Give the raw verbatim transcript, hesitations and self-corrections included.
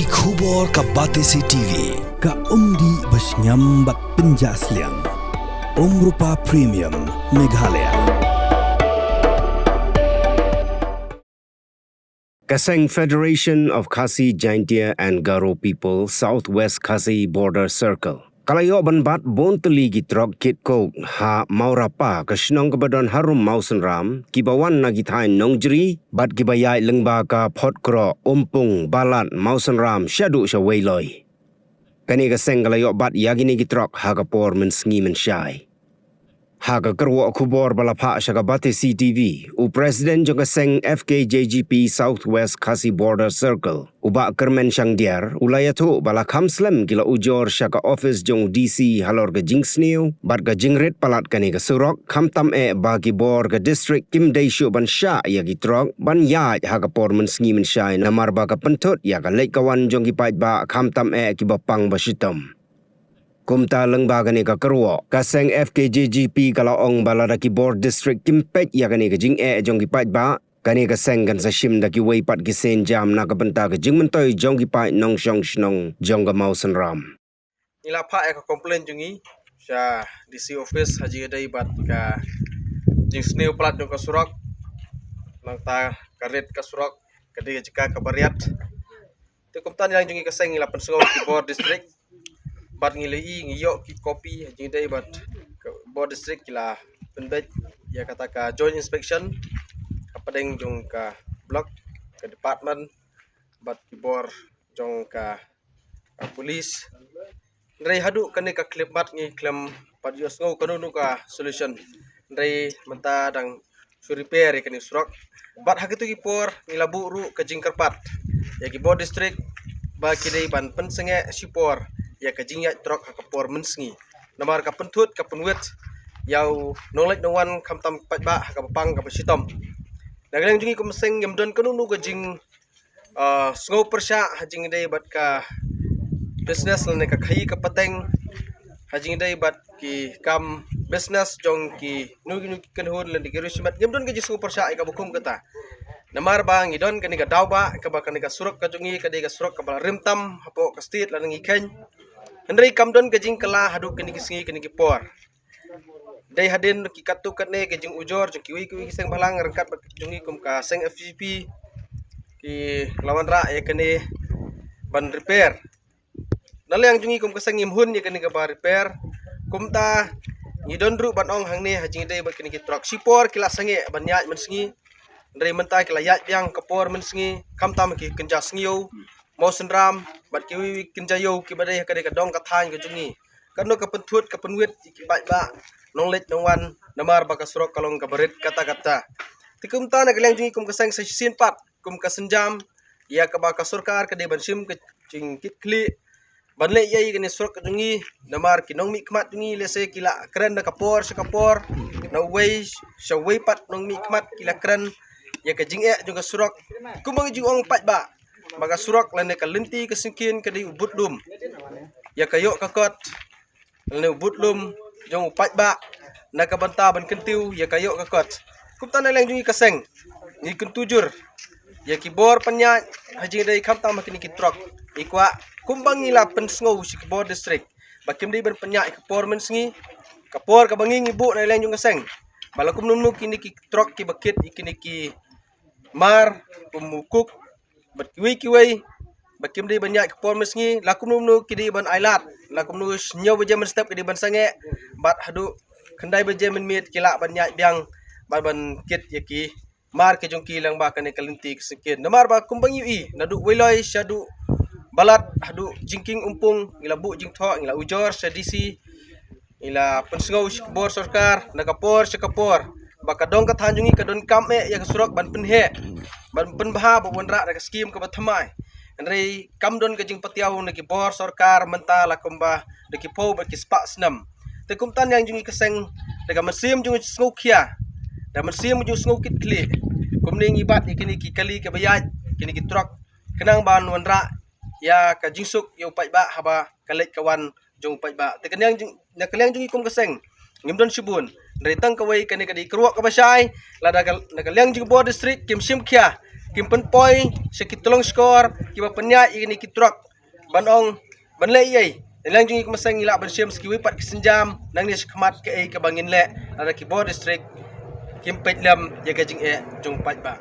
Khubor ka Batesi T V, ka umdih ba shngiam bad pynjah sliang. Umrupa Premium, Meghalaya. Ka seng Federation of Khasi Jaintia and Garo People South West Khasi Border Circle ka la ïoh ban bat bun tylli ki trok kit coke ha Mawrapa, ka shnong kaba don harum Mawsynram, kiba wan na ki thaiñ Nongjri bad kiba ïaid lyngba ka Photkroh, Umpung, Balat, Mawsynram shaduh sha Weiloi. Kane ka seng ka la ïoh bat ïa kine ki trok ha ka por mynsngi mynshai. Ha ka kyrwoh khubor ba la phah sha ka Batesi T V, u President jong ka seng F K J G P South West Khasi Border Circle, u Bah Kyrmen Shangdiar, u la ïathuh ba la kham slem ki la ujor sha ka office jong u D C halor ka jingsniew bad ka jingrit palat kane ka surok, khamtam eh ba ki bor ka district kim dei shuh ban shah ïa ki trok ban ïaid ha ka por mynsngi mynshai, namar ba ka pynthut ïa ka leit ka wan jong ki paidbah, khamtam eh kiba pang ba shitom. Kumta lyngba kane ka kyrwoh, ka seng F K J G P ka la ong ba lada ki bor district kim peit ïa kane ka jingeh jong ki paidbah, kane ka seng kan sa shim da kiwei pat ki sienjam na ka bynta ka jingmyntoi jong ki paid nongshong shnong jong ka Mawsynram. Ngi la phah ïa ka complaint jong ngi sha D C office ha jingïadei bad ka jingsniew palat jong ka surok, nangta ka rit ka surok ka dei ka jaka kaba riat. Te kumta na liang jong ngi ka seng ngi la pynsngew ki bor district bad ngi la ïoh, ngi ïoh ki copy ha jingïadei bad ka bor district ki la pynbeit ïa kata ka joint inspection hapdeng jong ka block, ka department bad ki bor jong ka, ka police. Hynrei haduh kane ka khyllipmat ngi khlem pat ïohsngew kano kano ka solution. Hynrei mynta dang shu repair ïa kane surok. Bad ha kito ki por ngi la buh ruh ka jingkyrpad ïa ki bor district ba ki dei ban pynsangeh shipor ïa ka jingïaid trok ha ka por mynsngi, namar ka pynthut ka pynwit ïa u nongleit nongwan khamtam paidbah ha kaba pang kaba shitom. Na ka liang jong ngi kum seng ngim don kano kano ka jing, ah, sngew pyrshah ha jingïadei bad ka business lane ka khaïi ka pateng, ha jingïadei bad ki kam business jong kino kino ki kynhun lane ki riewshimet, ngim don ka jingsngew pyrshah ïa kaba kum kata. Namar ba ngi don kane ka daw ba kaba kane ka surok ka jong ngi ka dei ka surok kaba la rim tam hapoh ka state lane ngi kheiñ. Hynrei kam don ka jingkylla haduh kine ki sngi kine ki por. Dei hadien ki katto katne ki jingujor jong kiwei kiwei ki seng bhalang ryngkat bad jong ngi kum ka seng F G P ki la wanrah ïa kane ban repair. Na liang jong ngi kum ka seng ngim hun ïa kane kaba repair. Kumta ngi don ruh ban ong hangne ha jingïadei bad kine ki trok, shipor ki la sangeh ban ïaid mynsngi, hynrei mynta ki la ïaid biang ka por mynsngi, khamtam ki kynja sngewsih Mawsynram bad kiwei kiwei kynja ïew kiba dei ha kane ka dong ka thaiñ ka jong ngi. Kano ka pynthut ka pynwit ïa ki paidbah nongleit nongwan, namar ba ka surok ka long kaba rit katta katta. Te kumta na ka liang jong ngi kum ka seng sa shisien pat kum ka sienjam ïa kaba ka sorkar ka dei ban shim ka jingkitkhlieh ban leh ïa kane surok ka jong ngi, namar ki nongmihkhmat jong ngi lehse ki la kren na ka por sha ka por, na uwei sha uwei pat nongmihkhmat ki la kren ïa ka jingeh jong ka surok. Kumba ngi jingong paidbah ba ka surok lane ka lynti ka syngkien ka dei u budlum ïa ka ïoh ka kot, lane u budlum jong u paidbah na ka bynta ban kyntiew ïa ka ïoh ka kot. Kumta na liang jong ngi ka seng ngi kyntu jur ïa ki bor pynïaid ha jingïadei khamtam ha kine ki trok. Ngi kwah kumba ngi la pynsngew sha ki bor district ba kim dei ban pynïaid ha ka por mynsngi, ka por kaba ngi ngi buh na liang jong ka seng ba la kumno kumno kine ki trok kiba kit ïa kine ki mar kum u coke bad kiwei kiwei ba kim dei ban ïaid ka por mynsngi, la kumno kumno ki dei ban ailad, la kumno hynñiew baje mynstep ki dei ban sangeh bad haduh khyndai baje mynmiet ki lah ban ïaid biang bad ban kit ïa ki mar ki jong ki lyngba kane ka lynti ka syngkien. Namar ba kumba ngi ïohi naduh Weiloi shaduh Balat haduh Jingkieng Umpung ngi la buh jingthoh, ngi la ujor sha D C, ngi la pynsngew sha ki bor sorkar na ka por sha ka por ba ka dong ka thaiñ jong ngi ka donkam eh ïa ka surok ban pynheh ban pynbha ba wanrah da ka skim kaba thymmai. Hynrei kam don ka jingpatiaw na ki bor sorkar mynta la kumba da ki phew bad ki spah snem. Te kumta na liang jong ngi ka seng, da ka mynsiem jong u sngewkhia, da mynsiem jong u sngewkitkhlieh, kumne ngi bat ïa kine ki kali kiba ïaid, kine ki trok, khnang ban wanrah ïa ka jingsuk ïa u paidbah haba ka leit ka wan jong u paidbah. Te ka liang jong, na ka liang jong ngi kum ka seng ngim don shibun, hynrei tang kawei kane ka dei ka kyrwoh kaba shai, lada ka, na ka liang jong ki bor district kim shim khia kim pynpoi sha ki tyllong shkor kiba pynïaid ïa kine ki trok ban ong ban leh ei ei. Naleng jong ngi kum ka seng ngi lah ban shim sa kiwei pat ki sienjam nangne shakhmat kaei kaba ngin leh lada ki bor district kim peit lem ïa ka jingeh jong u paidbah.